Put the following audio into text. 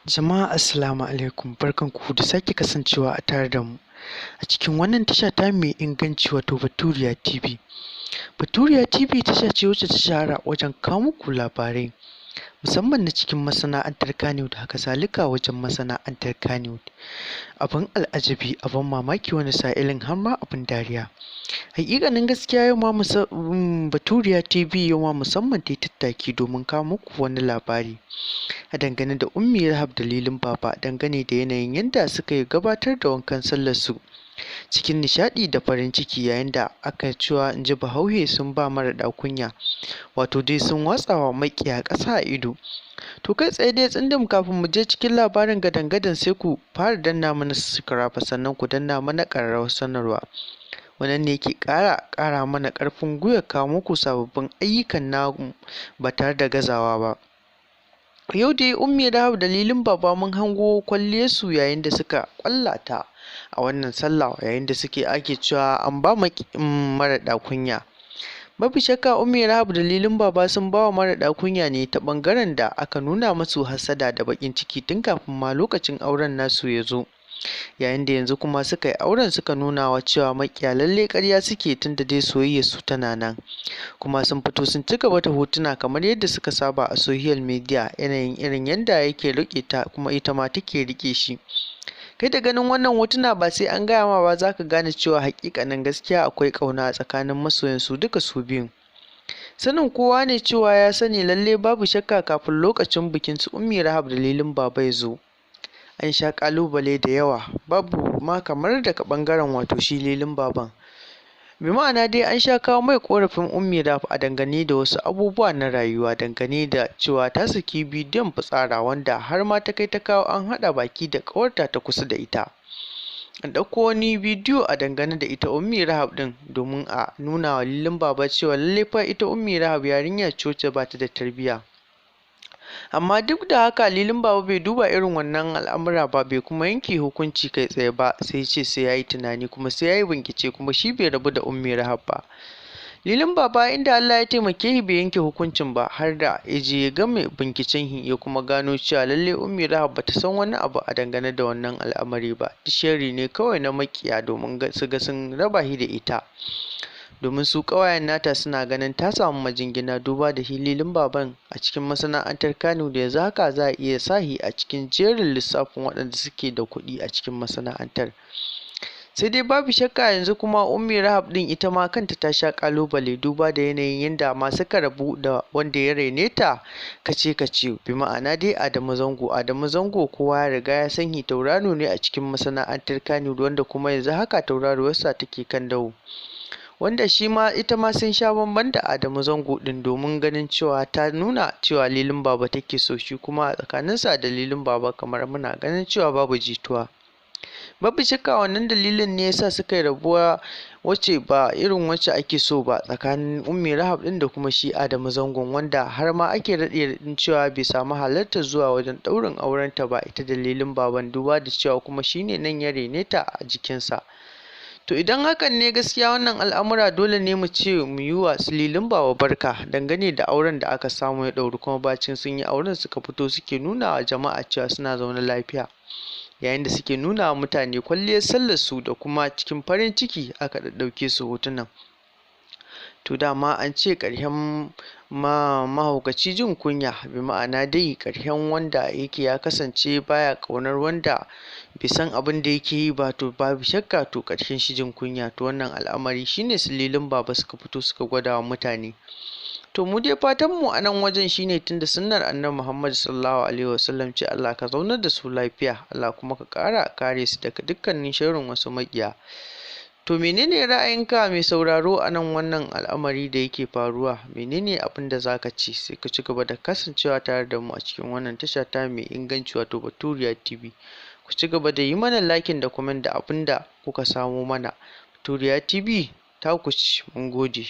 Jama'a, assalamu alaikum, barkanku da sake kasancewa a tare da mu a cikin wannan tasha ta mai inganci, wato Baturiya TV. Baturiya TV tasha ce wacce ta shahara wajen kawo muku labarai, musamman na cikin masana'antar Kannywood, haka zalika wajen masana'antar Kannywood. Abin al'ajabi, abin mamaki, wani sa'ilin har ma abin dariya. Hakikanin gaskiya, yau ma Baturiya TV yau ma musamman ta yi tattaki domin kawo muku wani labari a dangane da Ummi Rahab da Lilin Baba, dangane da yanayin yadda suka yi gabatar da wankan sallar su cikin nishaɗi da farin ciki, yayin da aka cewa, in ji Bahaushe, sun ba mara kunya, wato dai sun watsawa maƙiya ƙasa a ido. To, kai tsaye dai tsindin, kafin mu je cikin labarin gadan-gadan, sai ku fara danna mana subscribe, sannan ku danna mana ƙararrawar sanarwa. Wannan ne yake ƙara mana ƙarfin gwiwa kawo muku sababbin ayyukan namu ba tare da gazawa ba. Yau dai Ummi Rahab da Lilin Baba mun hango kwalliyarsu yayin da suka ƙwallata a wannan sallah, yayin da suke ake cewa an ba mara kunya. Babu shakka, Ummi Rahab da Lilin Baba sun ba wa mara kunya ne ta ɓangaren da aka nuna musu hassada da baƙin ciki tun kafin ma lokacin auren nasu ya zo. Yayin da yanzu kuma suka yi auren, suka nuna wa cewa maƙiya lalle ƙarya suke, tunda dai soyayyar su tana nan. Kuma sun fito sun ci gaba da hotuna kamar yadda suka saba a social media, yanayin irin yadda yake riƙe ta kuma ita ma take riƙe shi. Kai da ganin wannan hotuna, ba sai an gaya ma ba za ka gane cewa haƙiƙanin gaskiya akwai ƙauna a tsakanin masoyan su duka su biyun. Sanin kowa ne cewa ya sani lalle babu shakka, kafin lokacin bikin su Ummi Rahab da Lilin Baba ya zo, an sha ƙalubale da yawa, babu ma kamar daga ɓangaren wato shi Lilin Baban. Bi ma'ana dai, an sha kawo mai ƙorafin Ummi Rahab a dangane da wasu abubuwa na rayuwa, dangane da cewa ta saki bidiyon fitsara, wanda har ma ta kai ta kawo an haɗa baki da ƙawarta ta kusa da ita. An ɗauko wani bidiyo a dangane da ita Ummi Rahab ɗin domin a nuna wa Lilin Baba cewa lallai fa ita Ummi Rahab yarinya ce wacce ba ta da tarbiyya. Amma duk da haka, Lilin Baba bai duba irin wannan al'amura ba, bai kuma yanke hukunci kai tsaye ba, sai ce sai ya yi tunani kuma sai ya yi bincike, kuma shi bai rabu da Ummi Rahab ba. Lilin Baba, inda Allah ya taimake shi, bai yanke hukuncin ba har da ya je ya gama binciken shi, ya kuma gano cewa lallai Ummi Rahab bata san wani abu a dangane da wannan al'amari ba. Duk sharri ne kawai na maƙiya domin su ga sun raba shi da ita. Domin su ƙawayen nata suna ganin ta samu majingina, duba da shi Lilin Baban a cikin masana'antar Kano da yanzu haka za a iya sa shi a cikin jerin lissafin waɗanda suke da kuɗi a cikin masana'antar. Sai dai babu shakka, yanzu kuma Ummi Rahab ɗin ita ma kanta ta sha ƙalubale, duba da yanayin yadda ma suka rabu da wanda ya raine ta kace kace, bi ma'ana dai Adamu Zango. Adamu Zango kowa ya riga ya san shi, tauraro ne a cikin masana'antar Kannywood, wanda kuma yanzu haka tauraruwarsa take kan dawo. Wanda shi ma ita ma sun sha bamban da Adamu Zango ɗin, domin ganin cewa ta nuna cewa Lilin Baba take so, shi kuma a tsakaninsa da Lilin Baba kamar muna ganin cewa babu jituwa. Babu shakka, wannan dalilin ne yasa suka yi rabuwa wacce ba irin wacce ake so ba tsakanin Ummi Rahab ɗin da kuma shi Adamu Zangon, wanda har ma ake raɗe raɗin cewa bai samu halartar zuwa wajen ɗaurin aurenta ba, ita da Lilin Baban, duba da cewa kuma shine nan ya raine ta a jikinsa. To, idan hakan ne gaskiya wannan al'amura, dole ne mu ce mu yi wa su Lilin Baba barka dangane da auren da aka samu ya ɗauru. Kuma bacin sun yi auren, suka fito suke nuna wa jama'a cewa suna zaune lafiya, yayin da suke nuna wa mutane kwalliyar sallar su da kuma cikin farin ciki aka ɗaɗɗauke su hotunan. To, dama an ce ƙarshen mahaukaci jin kunya, bi ma'ana dai ƙarshen wanda yake ya kasance baya ƙaunar wanda bai san abin da yake yi ba, to babu shakka to ƙarshen shi jin kunya. To, wannan al'amari shine su Lilin Baba suka fito suka gwada wa mutane. To, mu dai fatan mu a nan wajen shine, tunda sunnar Annabi Muhammad sallallahu alaihi wasallam ce, Allah ka zaunar da su lafiya, Allah kuma ka ƙara kare su daga dukkanin sharrin wasu maƙiya. To, menene ra'ayinka, mai sauraro, a nan wannan al'amari da yake faruwa? Menene abin da zaka ce? Sai ka ci gaba da kasancewa tare da mu a cikin wannan tasha ta mai inganci, wato Baturiya TV. Ku ci gaba da yi mana liking da comment da abin da kuka samo mana. Baturiya TV ta ku ci. Mun gode.